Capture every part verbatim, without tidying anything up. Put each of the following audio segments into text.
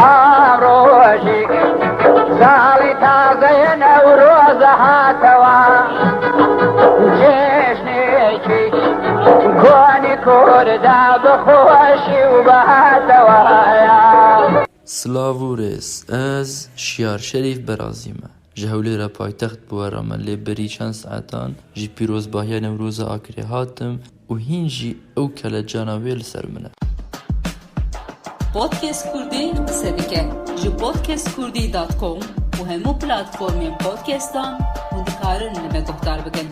ئەمڕۆژی ساڵی تازەیە، نەورۆزە هاتەوە، جێژنێکی کۆنی کوردا بەخۆشی و بەهاتەوەیە. Silav û rêz, ez Şiyar Şerîf Berazî me. Ji Hewlêra paytext bi we re me, lê berî çend saetan ji pîrozbahiya Newroza Akrê hatim û hîn jî ew kelecana wê li ser min e. Podcast Kurdî qise dike. Ji podcast kurdî dot com û hemû platformên podcastan hûn dikarin li me guhdar bikin.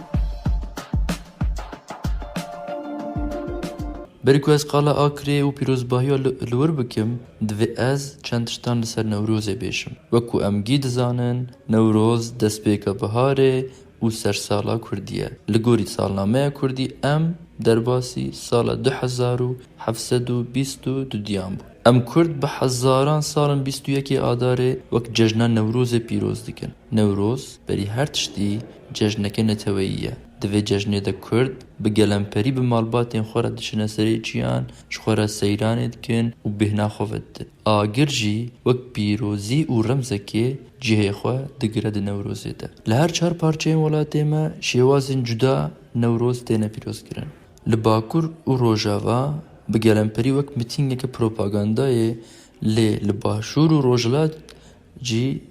Berî ku ez qala Akrê û pîrozbahiya li, li wir bikim, divê ez çend tiştan li ser Newrozê bêjim. Wek ku em gî dizanin, Newroz destpêka biharê û sersala Kurdî ye. Li gorî salnameya Kurdî em derbasî sala du hezar û heft sed û bîst û dudiyan bûn. Em Kurd bi hezaran sal in bîst û yekê Adarê wek cejna Newrozê pîroz dikin. Newroz berî her tiştî cejneke neteweyî ye. Di vê cejnê de Kurd bi gelemperî bi malbatên xwe re diçine serê çiyan, ji xwe re seyranê dikin û bêhna xwe vedidin. Agir jî wek pîrozî û remzekê cihê xwe digire di Newrozê de. Li her çar parçeyên welatê me şêwazên cuda Newroz têne pîrozkirin. Li Bakur û Rojava bi gelemperî wek mitîngeke propagandayê, lê li Başûr û Rojhilat jî,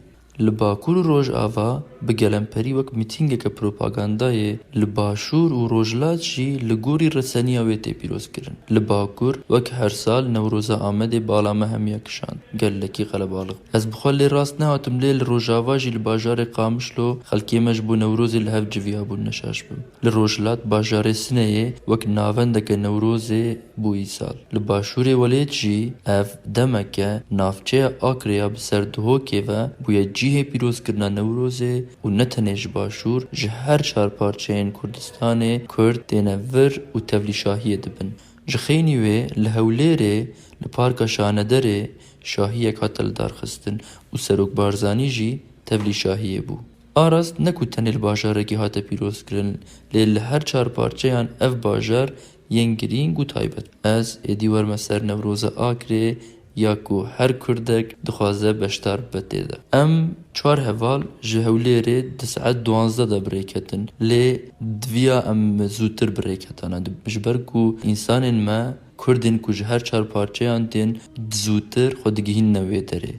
li Bakur û Rojava bi gelemperî wek mitîngeke propagandayê, li Başûr û Rojhilat jî li gorî reseniya wê tê pîrozkirin. Li Bakur wek her sal Newroza Amedê bala me hemiya kişand. Gelekî qelebalix. Ez bi xwe lê rast nehatim, lê li Rojava jî li bajarê Qamişlo xelkê me ji bo Newrozê li hev civiyabûn, ne şaş bim. Li Rojhilat bajarê Sineyê wek navendeke Newrozê bû îsal. Li başûrê welêt jî ev demeke navçeya Akrê ya bi ser Duhokê ve bûye cihê pîrozkirina Newrozê û ne tenê ji başûr, ji her çar parçeyên Kurdistanê Kurd têne vir û tevlî şahiyê dibin. Ji xeynî wê li Hewlêrê li Parka Şanederê şahiyek hate lidarxistin û Serok Barzanî jî tevlî şahiyê bû. A rast ne ku tenê li bajarekî hate pîrozkirin, lê li her çar parçeyan ev bajar yên girîng û taybet. Ez êdî werme ser Newroza Akrê ya ku her Kurdek dixwaze beşdar bibe tê de. Em çar heval ji Hewlêrê di saet duwazdeh de bi rê ketin, lê diviya em zûtir bi rê ketana. Di-, ji ber ku însanên me, Kurdên ku ji her çar parçeyan tên, zûtir xwe digihînine wê derê.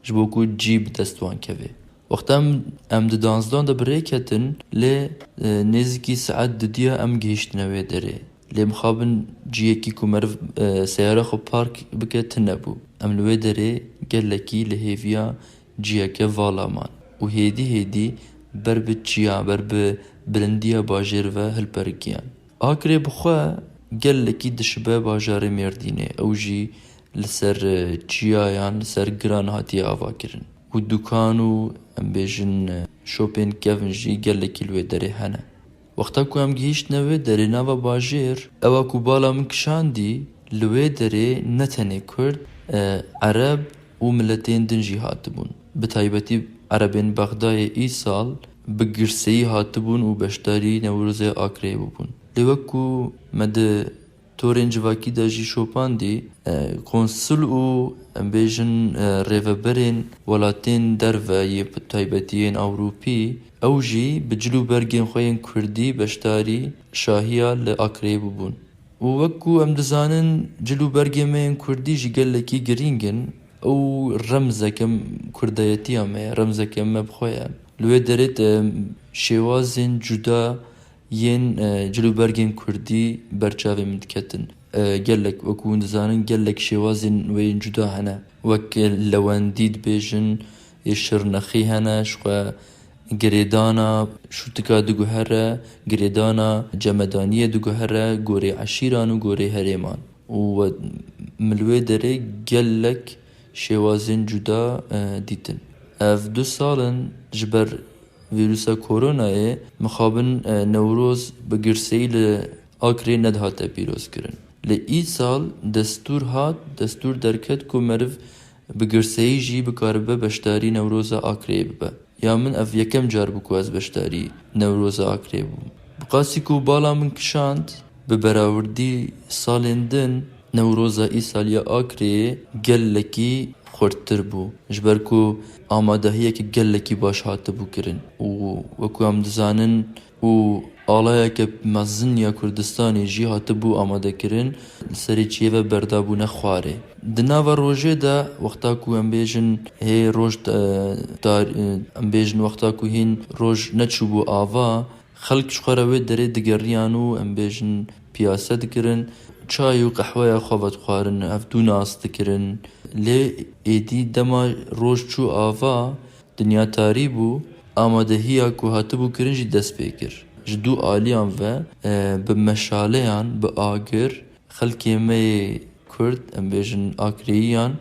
Ji bo ku cî bi dest wan keve. Wexta em, em di danzdan de bi rê ketin, lê, e, nêzîkî saet dudiya em gihîştine wê derê. Lê mixabin ciyekî ku meriv, e, seyara xwe park bike tune bû. Em li wê derê gelekî li hêviya ciyeke vala man û hêdî hêdî ber bi çiya, ber bi bilindiya bajêr ve hilperikiyan. Akrê bi xwe gelekî dişibe bajarê Mêrdînê. Ew jî li ser, e, çiyayan, li ser giran hatiye avakirin. Û dukan û, em bêjin, e, şopên kevn jî gelekî li wê derê hene. Wexta ku em gihîştine wê derê nava bajêr, ewa ku bala min kişandî, li wê derê ne tenê Kurd, e, Ereb û miletên din jî hatibûn. Bi taybetî Erebên Bexdayê îsal bi girseyî hatibûn û beşdarî Newrozê Akreyê bûbûn. Lê wek ku me di torên civakî de jî şopandî, e, konsul û, em bêjin, e, rêveberên welatên derve yê bi taybetî yên Ewropî, ew jî bi cil û bergên xwe yên kurdî beşdarî şahiya li Akreyê bûbûn. Û wek ku em dizanin, cil û bergên me yên kurdî jî gelekî girîng in. Ew remzeke kurdayetiya me ye, remzeke me bi xwe ye. Li wê derê de şêwazên cuda yên, e, cil û bergên kurdî ber çavê min diketin. E, gelek, wek hûn dizanin, gelek şêwazên wê yên cuda hene. Wek lewendî dibêjin, ê şirnexî hene, ji xwe girêdana şûtika diguhere, girêdana cemedaniyê diguhere, gorê eşîran û gorê herêman. Û we, min li wê derê gelek şêwazên cuda, e, dîtin. Ev du sal in ji ber vîrusa koronayê mixabin, e, Newroz bi girseyî li Akrê nedihate pîrozkirin. Lê îsal destûr hat, destûr derket ku meriv bi girseyî jî bikaribe beşdarî Newroza Akreyê bibe. Ya min ev yekem car bû ku ez beşdarî Newroza Akreyê bûm. Bi qasî ku bala min kişand, bi berawirdî salên din, Newroza îsal ya Akreyê gelekî xurttir bû. Ji ber ku amadehiyeke gelekî baş hatibû kirin û wekû em dizanin û alayeke mezin ya Kurdistanê jî hatibû amadekirin, li serê çiyê ve berdabûne xwarê. Di nava rojê de, wexta ku em bêjin hê roj, e, dar, e, em bêjin wexta ku hîn roj neçûbû ava, xelk ji xwe re wê derê digeriyan û em bêjin piyase dikirin, çay û qehweya xwe vedixwarin, hevdû nas dikirin. Lê êdî dema roj çû ava, dinya tarî bû, amadehiya ku hatibû kirin jî dest pê kir. Ji du aliyan ve, e, bi meşaleyan, bi agir, xelkê me yê Kurd, em bêjin Akreyiyan,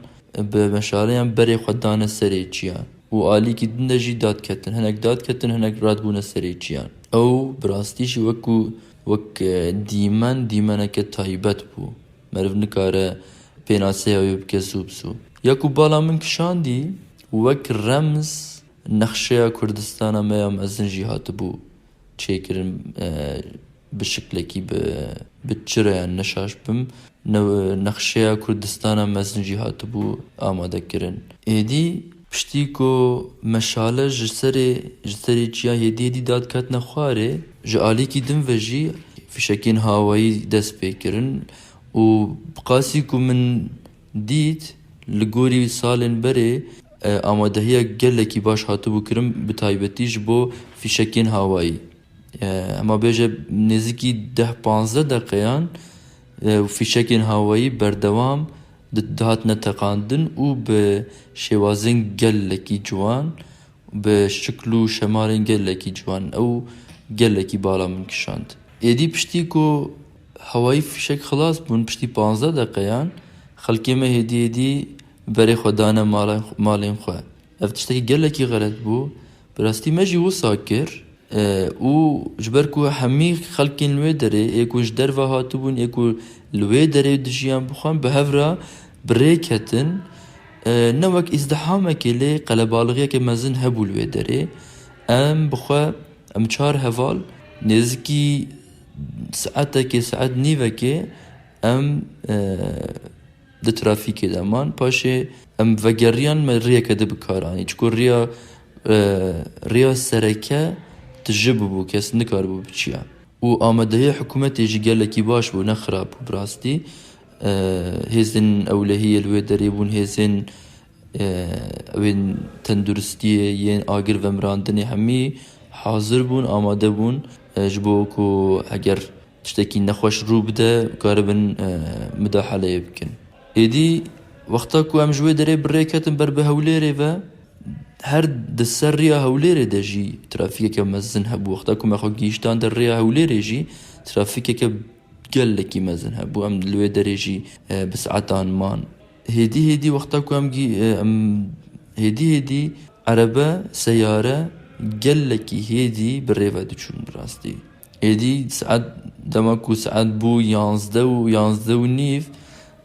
bi meşaleyan berê xwe dane serê çiyan. Û alîkî din de jî dad ketin. Hinek dad ketin, hinek rad bûne serê çiyan. Ew bi rastî jî wekû, wek, e, dîmen, dîmeneke taybet bû. Meriv nikare pênaseya wê bike zû bi zû. Ya ku bala min kişandî, wek remz nexşeya Kurdistana me ya mezin jî hatibû çêkirin, e, bi şiklekî bi, bi çi re, yan neşaş bim, ne-, nexşeya Kurdistana mezin jî hatibû amadekirin. Êdî piştî ku meşale ji serê, ji serê çiya hêdî hêdî dad ketine xwarê, ji alîkî din ve jî fîşekên hawayî dest pê kirin û bi qasî ku min dît, li gorî salên berê, e, amadehiya gelekî baş hatibû kirin, bi taybetî ji bo fîşekên hawayî. E, hema bêje nêzîkî deh panzdeh deqeyan, e, fîşekên hawayî berdewam di-, dihatine teqandin û bi şêwazên gelekî ciwan, bi şikl û şemalên gelekî ciwan, ew gelekî bala min kişand. Êdî piştî ku hewayî fîşek xilas bûn, piştî panzdeh deqeyan, xelkê me hêdî hêdî berê xwe dane mala-, malên xwe. Ev tiştekî gelekî xelet bû. Bi rastî me jî wisa kir. E, û ji ber ku hemî xelkên li wê derê, ê ku ji derve hatibûn, ê ku li wê derê dijiyan, bi xwe bi hev re bi rê ketin, e, ne wek îzdihamekê, lê qelebalixiyeke mezin hebû li wê derê. Em bi xwe, em çar heval, nêzikî saetekê, saet nîvekê em, e, di trafîkê de man. Paşê em vegeriyan, me riyeke di bi kar anî. Çiku riya, e, riya sereke tije bûbû, kes nikaribû biçiya. Û amadehiyê hikûmetê jî gelekî baş bû, ne xirab bû bi rastî. E, hêzên ewlehiyê li wê derê bûn, hêzên, e, ewên tenduristiyê, yên agir vemirandinê hemî hazir bûn, amade bûn, e, ji bo ku eger tiştekî nexweş rû bide, karibin, e, mudahaleyê bikin. Êdî wexta ku em ji wê derê bi rê ketin ber bi Hewlêrê ve, her di ser riya Hewlêrê de jî trafîkeke mezin hebû. Wexta ku me xwe gihîştande riya Hewlêrê jî trafîkeke gelekî mezin hebû. Em li wê derê jî, e, bi saetan man. Hêdî hêdî wexta ku em gî-, e, em hêdî hêdî erebe, seyare gelekî hêdî bi rê ve diçûn bi rastî. Êdî saet, dema ku saet bû yanzdeh û yanzdeh û nîv,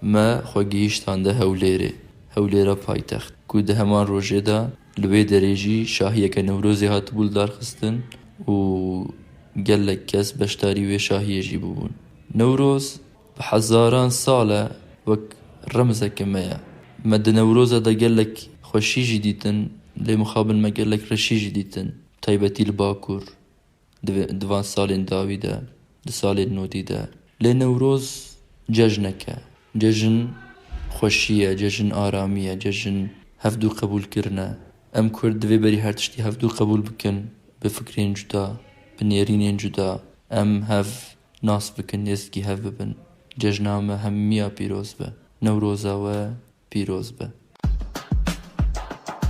me xwe gihîştande Hewlêrê, Hewlêra paytext, ku di heman rojê de li wê derê jî şahiyeke Newrozê hatibû lidarxistin û gelek kes beşdarî wê şahiyê jî bûbûn. Newroz bi hezaran sal e wek remzeke me ye. Me di Newroza de gelek xweşî jî dîtin, lê mixabin me gelek reşî jî dîtin, taybetî li Bakur. Di, di van salên dawî de, di salên nodî de. Lê Newroz cejnek e. Cejin xweşî ye, cejin aramî ye, cejin hevdû qebûlkirin e. Em Kurd divê berî her tiştî hevdû qebûl bikin, bi fikrên cuda, bi nêrînên cuda. Em hev nas bikin, nêzikî hev bibin. Cejna me hemiya pîroz be. Newroza we pîroz be.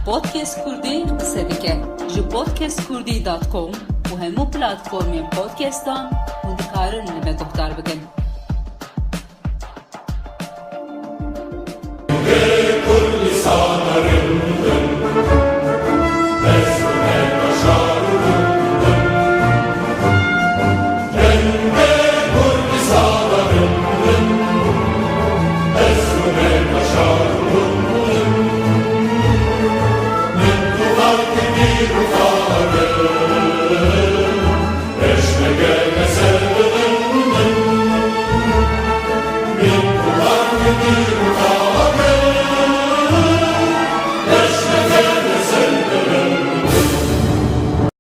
Podcast Kurdî qise dike. Ji podcast kurdî dot com û hemû platformên podcastan hûn dikarin li me guhdar bikin.